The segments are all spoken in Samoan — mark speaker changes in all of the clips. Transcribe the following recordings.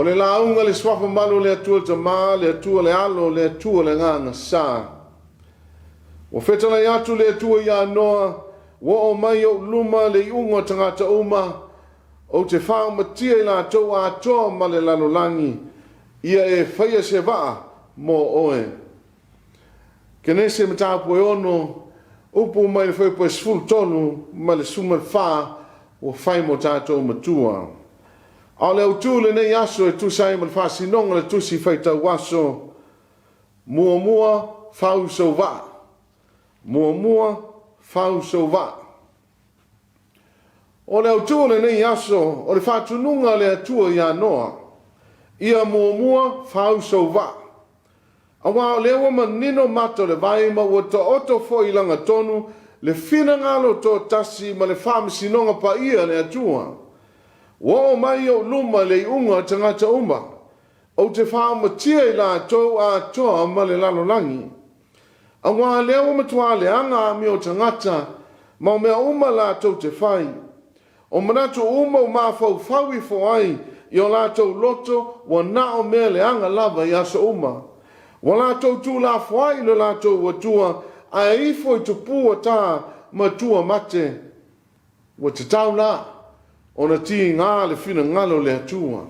Speaker 1: O le lauga i le Suafa Malu o le Atua le Tama, le Atua le Alo, le Atua le Agaga Sa. Ua fetalai atu le Atua ia Noa, Ua oo mai i ou luma le iuga o tagata uma, ou te faaumatia i latou atoa ma le lalolagi, ia e faia se vaa mo oe. Kenese mataupu e 6, upu mai le fuaiupu e 13 ma le 14 ua fai mo tatou matua. A o le autu i lenei aso e tusa ai ma le faasinoga o le Tusi Faitau Aso, Muamua fau sou vaa. Muamua fau sou vaa. O le autu o lenei aso, o le faatunuga a le Atua ia Noa, ia muamua fau sou vaa. Aua o lea ua manino mata o le vai ma ua taoto foi i lagatonu le finagalo toatasi ma le faamasinoga paia a le Atua. Ua oo mai i ou luma le iuga o tagata uma. Ou te faaumatia i latou atoa ma le lalolagi. Aua o lea ua matua leaga amio tagata ma o mea uma latou te fai. O manatu uma ua mafaufau ifo ai i o latou loto ua na o mea leaga lava i aso uma. Ua latou tuulafoai i lo latou Atua ae ifo i tupua ta ma tua mate. Ua tatau la ona tiga le finagalo o le Atua.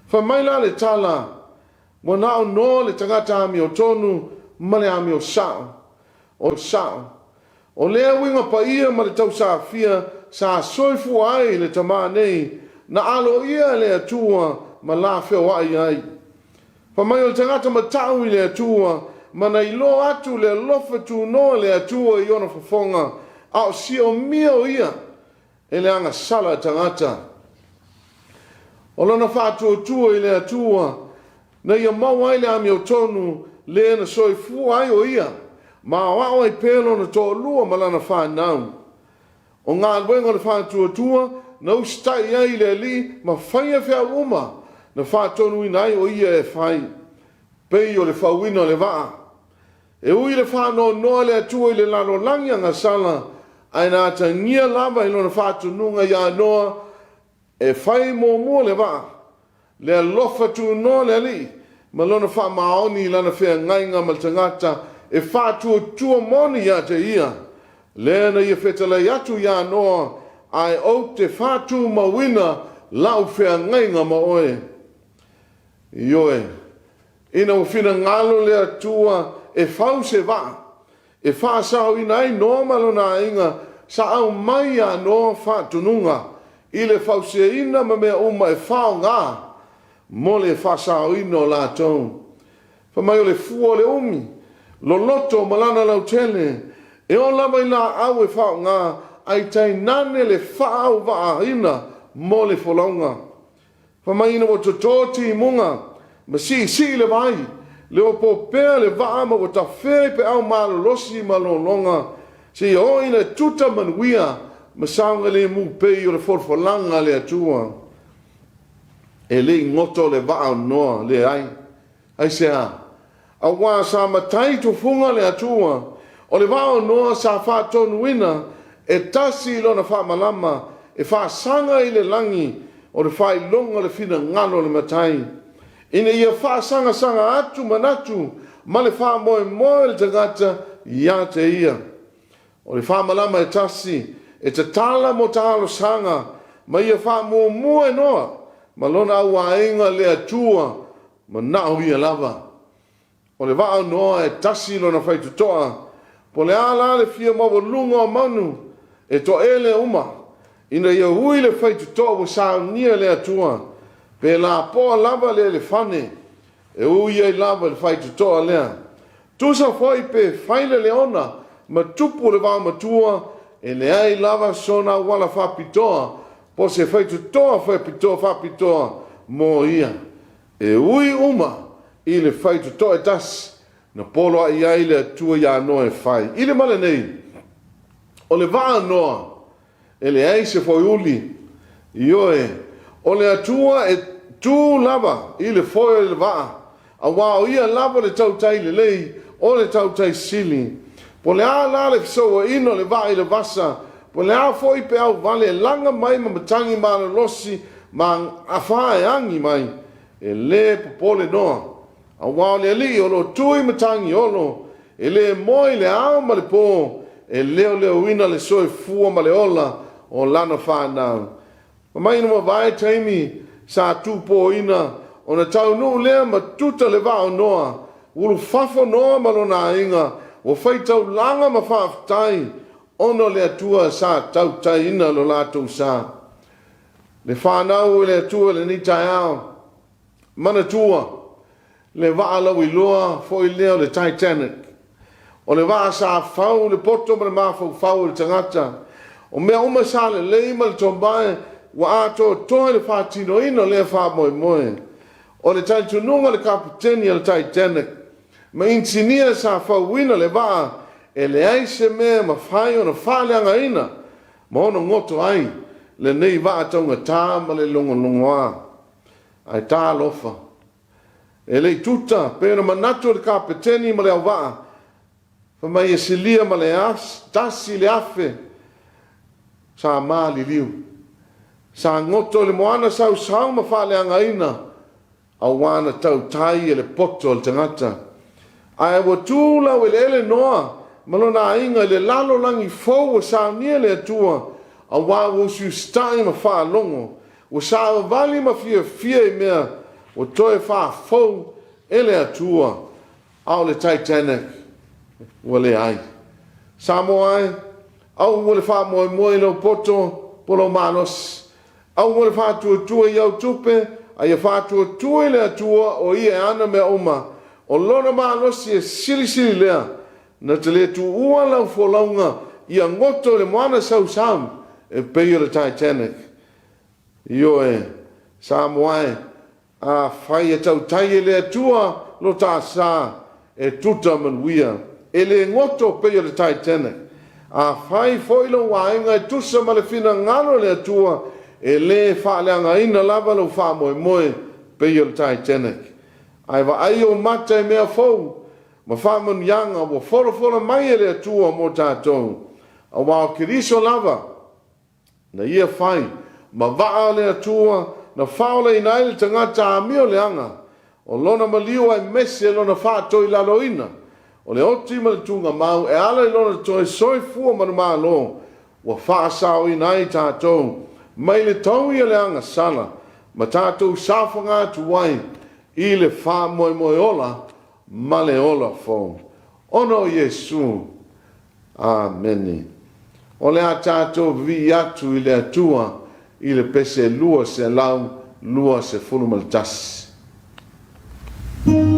Speaker 1: Fai mai la le tala, Ua na o Noa le tagata amiotonu ma le amio sao. O sao. O lea uiga paia ma le tausafia sa soifua ai le tama nei, na aloaia e le Atua ma la feoai ai. Fai mai o le tagata matau i le Atua ma na iloa atu le alofa tunoa le Atua i ona fofoga, a o siomia o ia e le agasala tagata. O lona faatuatua i le Atua, na ia maua ai le amiotonu le na soifua ai o ia, ma aoao ai pea lona toalua ma lana fanau. O galuega o le faatuatua na usitai ai i le Alii ma faia feau uma na faatonuina ai o ia e fai, pei o le fauina o le vaa. E ui i le faanoanoa le Atua i le lalolagi agasala, ae na atagia lava i lona faatonuga iā Noa e fai muamua le vaa, le alofa tunoa le Alii ma lona faamaoni i lana feagaiga ma le tagata e faatuatua moni ia te ia, lea na ia fetalai atu iā Noa, Ae ou te faatumauina lau feagaiga ma oe. Ioe, ina ua finagalo le Atua e fau se vaa e faasaoina ai Noa ma lona aiga, sa aumai iā Noa faatunuga i le fausiaina ma mea uma e faaaoga mo le faasaoina o latou. Fai mai o le fua o le umi, loloto ma lana lautele, e oo lava i laau e faaaoga ae tainane le faauvaaina mo le folauga. Fai mai ina ua toto timuga ma siisii le vai, le opo pea le vaa ma ua tafea i peau malolosi ma lologa, seia oo ina tuta manuia ma saogalemu pei o le folafolaga a le Atua. E le i goto le vaa o Noa, leai. Aisea? Aua sa matai tufuga le Atua, o le vaa o Noa sa faatonuina e tasi lona faamalama e faasaga i le lagi o le faailoga o le finagalo o le Matai, ina ia faasagasaga atu manatu ma le faamoemoe o le tagata ia te ia. O le faamalama e tasi e tatala mo talosaga ma ia faamuamua e Noa ma lona auaiga le Atua manao ia lava. O le vaa o Noa e tasi lona faitotoa, po o le a la le fia maualuga o manu e toele uma, ina ia ui le faitotoa ua saunia e le Atua, pe lapoa lava le elefane, e ui ai lava i le faitotoa lea. Tusa foi pe fai le leona ma tupu o le vaomatua, e leai lava sona auala faapitoa po o se faitotoa faapitoa faapitoa mo ia. E ui uma i le faitotoa e tasi na poloai ai le Atua iā Noa e fai. I le male nei, o le vaa a Noa, e leai se foiuli. Ioe, o le Atua e tu lava i le foe o le vaa, aua o Ia lava le tautai lelei, o le tautai sili. Po o le a la le fesouaina o le vaa i le vasa, po o le a foi peau vale e laga mai ma matagi malolosi ma afa e agi mai, E lē popole Noa, auā o le Alii o lo o tu i matagiolo, e lē moe i le ao ma le pō, e leoleoina le soifua ma le ola o lana fanau. Fai mai na mavae taimi sa tupōina ona taunuu lea ma tuta le vaa o Noa, ulufafo Noa ma lona aiga, ua faitaulaga ma faafetai ona o le Atua sa tautaiina lo latou sa. Le fanau e le Atua i lenei taeao, manatua le vaa lauiloa foi lea o le Titanic. O le vaa sa fau le poto ma le mafaufau o le tagata. O mea uma sa lelei ma le tomae ua atoatoa i le faatinoina o lea faamoemoe. O le talitonuga o le kapeteni o le Titanic ma inisinia sa fauina le vaa, e leai se mea e mafai ona faaleagaina ma ono goto ai lenei vaa taugata ma le logologoa. Ae talofa, e le i tuta pei ona manatu o le kapeteni ma le auvaa, fai mai e silia ma le 1,000 sa maliliu. Sa goto i le moana sausau ma faaleagaina auā na tautai e le poto o le tagata. Ae ua tu laueleele Noa ma lona aiga i le lalolagi fou ua saunia e le Atua, auā ua usiusitai ma faalogo, ua savavali ma fiafia i mea ua toe faafou e le Atua. A o le Titanic, ua leai. Samoa e, aua le faamoemoe i lou poto po o lou malosi. Aua le faatuatua i au tupe, a ia faatuatua i le Atua o Ia e ana mea uma. O Lona malosi e silisili lea, na te le tuua lau folauga ia goto i le moana sausau e pei o le Titanic. Ioe, Samoa e, Afai e tautai e le Atua lo ta sa, e tuta manuia, e le goto pei o le Titanic. Afai foi lou aiga e tusa ma le finagalo o le Atua, e le faaleagaina lava lou faamoemoe pei o le Titanic. Ae vaai ou mata i mea fou ma faamanuiaga ua folafola mai e le Atua mo tatou, aua o Keriso lava Na ia fai ma vaa o le Atua na faaolaina ai le tagata amio leaga, o lona maliu aemaise lona faatoilaloina, o le oti ma le tugamau e ala i lona toe soifua manumalo ua faasaoina ai tatou mai le taui o le agasala ma tatou saofaga atu ai i le faamoemoe ola ma le ola fou. Ona o Iesu. Amene. O le a tatou vivii atu i le Atua i le pese 221.